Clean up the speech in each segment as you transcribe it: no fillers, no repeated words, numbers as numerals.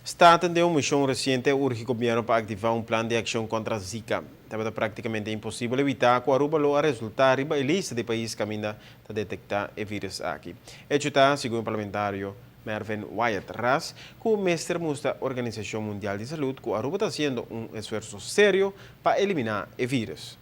Staten den un mocion reciente a urgi gobierno pa activa un plan di accion contra Zika. Tabata practicamente imposibel evita cu Aruba lo a resulta riba e lista di pais caminda ta detecta e virus aki. Hecho ta, segun parlamentario Mervin Wyatt Ras, cu mester mustra Organisacion Mundial di Salud cu Aruba ta haciendo un esfuerso serio pa elimina e virus.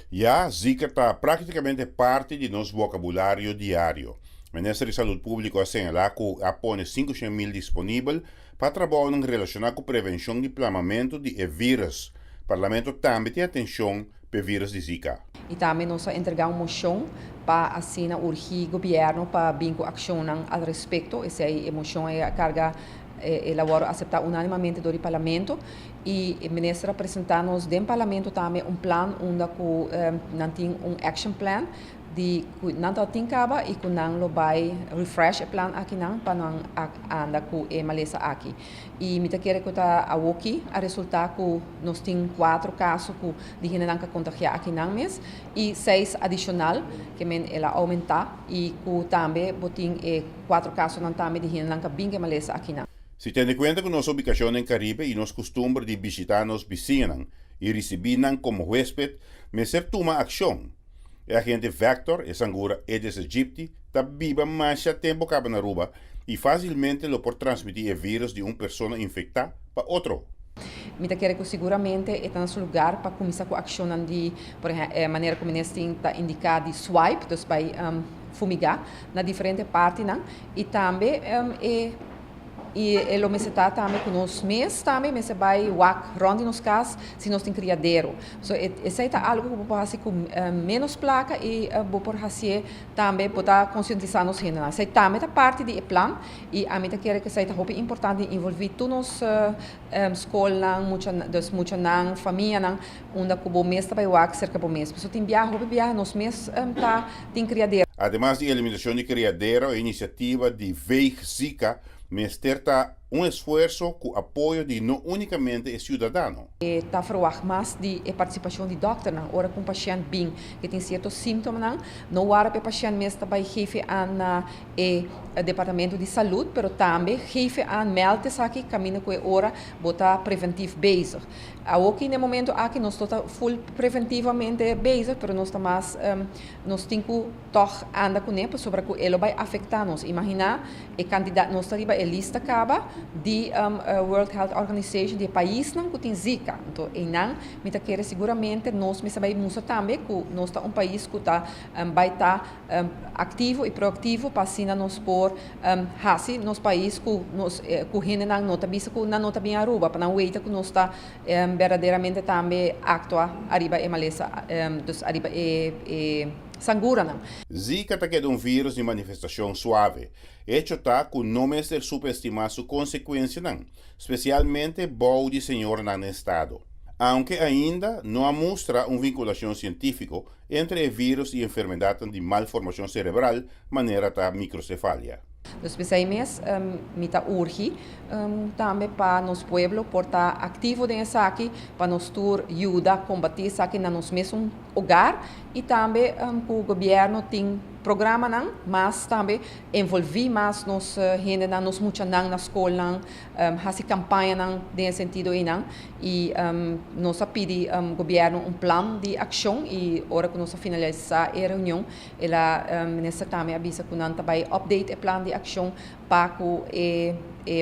Ya Zika ta practicamente parti di nos vocabulario diario. Minister di Salud Publico a señala cu a pone 500 mil disponibel pa trabounan relaciona cu prevencion di plamamento di e virus. Parlamento tambe tin atencion pa e virus di Zika. Y tambe nos a entrega un mocion pa asina urgi gobierno pa bin cu accion al respecto. Esey mocion a carga el a acepta unanimamente door di parlamento y e minister a presenta nos den parlamento tambe un plan unda cu nan tin un action plan di nan ta tin caba y cu nan lo bay refresh e plan aki nan pa nan anda cu e malesa aki. Y mi ta kere cu ta awoki a resulta cu nos tin cuatro caso cu di hende nan cu contagia aki nan mes y seis adicional kiermen el a aumenta y cu tambe bo tin e cuatro caso nan tambe di hende nan cu bin cu e malesa aki nan. Si tene cuenta cu nos ubicacion den Caribe y nos custumber di bishita nos bisiñanan y ricibi nan como huesped, mester tuma accion. E agente vector, e sangura Aedes aegypti, ta biba mas tempo caba na Aruba y facilmente lo por transmiti e virus di un persona infecta pa otro. Mi ta kere cu siguramente ta na su lugar pa cuminsa cu accion di, por ehempel, manera cu minister ta indica di swipe, dus bay fumiga na diferente partinan y tambe e lo mester ta tambe cu nos mes tambe mester bay wak rond di nos cas si nos tin criadero. So esey ta algo cu bo por haci cu menos placa y bo por haci tambe bo ta concientisa nos hende. Esey tambe ta parti di e plan y ami ta kere cu esey ta hopi importante envolvi tur nos scolnan, mucha, dus muchanan, famianan, unda cu bo mes ta bay wak cerca bo mes. So tin biaha, hopi biaha nos mes ta tin criadero. Ademas di eliminacion di criadero, e iniciativa di Veeg Zika mester ta un esfuerso cu apoyo di no unicamente e ciudadano. Ta verwacht mas di e participacion di dokternan. Ora cu un pashent bin cu tin cierto sintomanan, no warda pa e pashent mes ta bay geef aan na e departamento di salud, pero tambe geef aan, meld esaki caminda cu e ora bo ta preventief bezig. Awo na e momento aki nos no ta full preventivamente bezig, pero nos ta mas nos tin cu toch anda cu ne pasobra cu e lo bay afecta nos. Imagina e cantidad, nos ta riba e lista caba di World Health Organization di paisnan cu tin Zika. Anto, einan mi ta kere siguramente nos mester bay mustra tambe cu nos ta un pais cu ta bay ta activo y proactivo pa asina nos por haci nos pais cu nos cu hendenan no ta bisa cu nan no ta bin Aruba, pa nan weten cu nos ta berdaderamente tambe actua ariba e malesa, dus ariba e sanguranan. Zika ta keda un virus di manifestacion suave. Hecho ta cu no mester subestima su consecuencianan, specialmente bou di señornan na estado. Aunke ainda no a mustra un vinculacion cientifico entre e virus y enfermedad di malformacion cerebral manera ta microcefalia. Dus p'esey mes mi ta urgi tambe pa nos pueblo por ta activo den esaki, pa nos tur yuda combati esaki na nos mes hogar y tambe cu gobierno tin programanan, mas tambe envolvi mas nos hendenan, nos muchanan na scolnan, haci campañanan den sentido einan y nos a pidi gobierno un plan di accion y ora cu nos a finalisa e reunion, el a minister tambe a bisa cu nan ta bay update e plan di accion pa cu e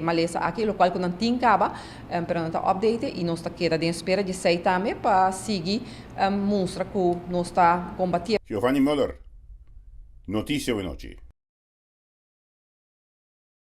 malesa aki, lo cual cu nan tin caba, pero nan ta update y nos ta keda den espera di esey tambe pa sigui mustra cu nos ta combati. Giovanni Muller, Noticia Nochi.